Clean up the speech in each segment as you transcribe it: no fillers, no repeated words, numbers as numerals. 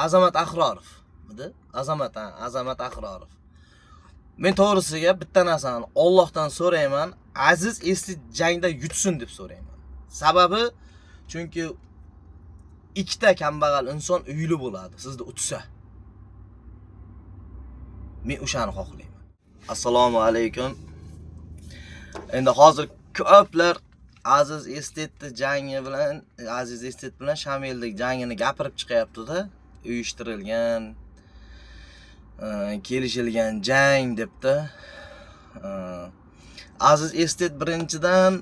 Azamat Ahrorov. Midi? Azamat, ha, Azamat Ahrorov. Men to'g'risiga bitta narsani Allohdan so'rayman, Aziz Estit jangda yutsin deb so'rayman. Sababi chunki ikkita kambag'al inson uyli bo'ladi, sizni utsa. Men o'shani xohlayman. Assalomu alaykum. Endi hozir ko'plar Aziz Estetni jangi bilan, Aziz Estet bilan Shamilning jangini gapirib chiqyapti-da, uyushtirilgan, kelishilgan jang debdi. Aziz Estet birinchidan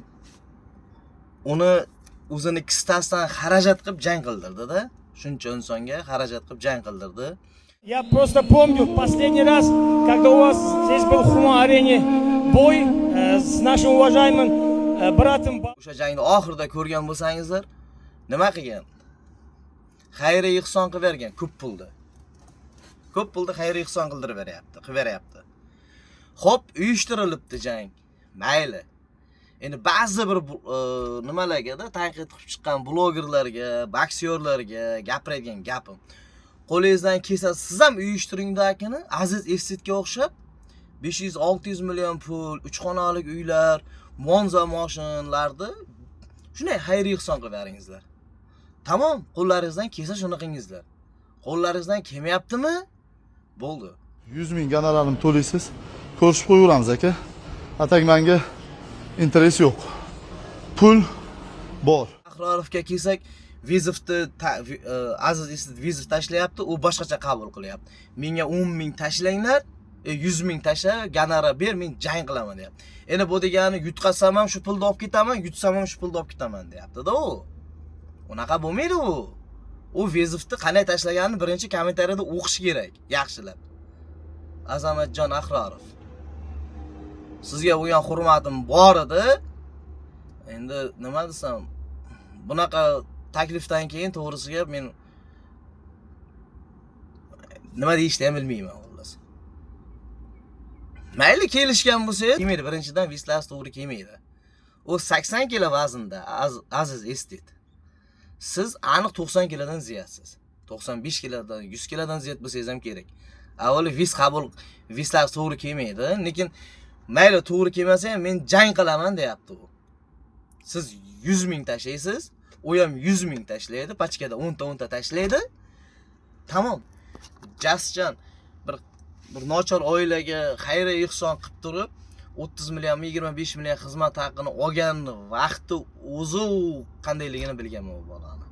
uni o'zini kissasidan xarajat qilib jang qildirdi-da. Shuncha insonga xarajat qilib jang qildirdi. Я просто помню последний раз, когда у вас здесь был в Хума-арене бой с нашим уважаемым братом. O'sha jangni oxirida ko'rgan bo'lsangizlar, nima qilgan? Xayri ehson qilib bergan ko'p pulni. Ko'p pulni xayri ehson qildirib beryapti, qilib beryapti. Xo'p, uyushtirilibdi jang. Mayli. Endi ba'zi bir nimalarga-da tanqid qilib chiqqan blogerlarga, boksyorlarga gapiradigan gapim. Qo'lingizdan kelsa siz ham uyushtiringdakini Aziz Estetga o'xshab 500-600 million pul, 3 xonalik uylar, Monza moshinlarni shunday xayriy ehson qilib beringizlar. Tamom, qo'llaringizdan kelsa shuni qilingizlar. Qo'llaringizdan kelmayaptimi? Bo'ldi. 100 ming gonorarimni to'laysiz, ko'rishib qo'yaveramiz, aka. А так manga интерес yo'q, pul bor. Ahrorovga kelsak, вызов ni Aziz Estet вызов tashlayapti, u boshqacha qabul qilyapti. Menga 10 ming tashlanglar, 100 ming tashla, gonorar ber, men jang qilaman deyapti. Endi bu degani yutqazsam ham shu pulni olib ketaman, yutsam ham shu pulni olib ketaman deyapti-da u. Unaqa bo'lmaydi u. U вызов ni qanday tashlaganini birinchi kommentariyada o'qish kerak, yaxshilab. Azamatjon Ahrorov. Sizga bo'lgan hurmatim bor edi. Endi nima desam, bunaqa taklifdan keyin to'g'risiga men nima deyishni ham bilmayman xullas. Mayli, kelishgan bo'lsa, kelmaydi. Birinchidan, вес lari to'g'ri kelmaydi. U 80 kilo vaznda Aziz Estet. Siz aniq 90 kilodan ziyodsiz. 95 kilodan, 100 kilodan ziyod bo'lsangiz ham kerak. Avvalo вес qabul вес lar to'g'ri kelmaydi. Lekin mayli, to'g'ri kelmasa ham men jang qilaman deyapti u. Siz 100 ming tashlaysiz, u ham 100 ming tashlaydi, пачка da 10 ta 10 ta tashlaydi. Tamom. Jasjan bir nochor oilaga xayr ehson qilib turib 30 millionmi, 25 million xizmat haqini olgan vaqti o'zi u qandayligini bilganman u bolani.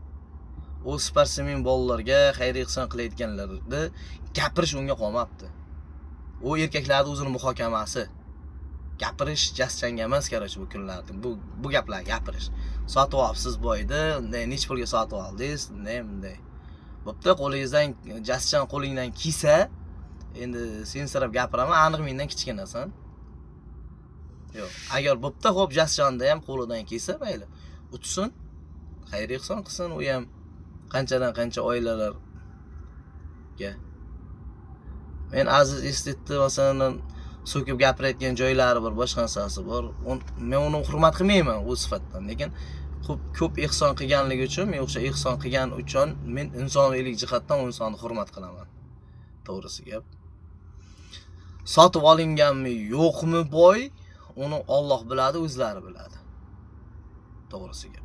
U sportsmen bolalarga xayr ehson qilayotganlarni gapirish unga qolmabdi. U erkaklarni o'zini muhokamasi. Gapirish Jaschanga emas, короче, bu kunlarda. Bu gaplar gapirish. Sotib olibsiz boyni, unday necha pulga sotib oldingiz, bunday bunday. Bo'pti, qo'lingizdan Jaschan qo'lingdan kelsa, endi sensirab gapiraman, aniq mendan kichkinasan. Yo'q, agar bo'pti, xo'p, Jaschonda ham qo'lidan kelsa, mayli. Utsin, xayr ehson qilsin, u ham qanchadan qancha oilalarga. Men Aziz Estetni masalan so'kib gapirayotgan joylari bor, boshqa narsasi bor. Men uni hurmat qilmayman u sifatdan, lekin ko'p ko'p ehson qilganligi uchun, men o'sha ehson qilgan uchun men insoniylik jihatdan u insonni hurmat qilaman. To'g'risi gap. Sotib olinganmi, yo'qmi boy, uni Alloh biladi, o'zlari biladi. To'g'risi gap.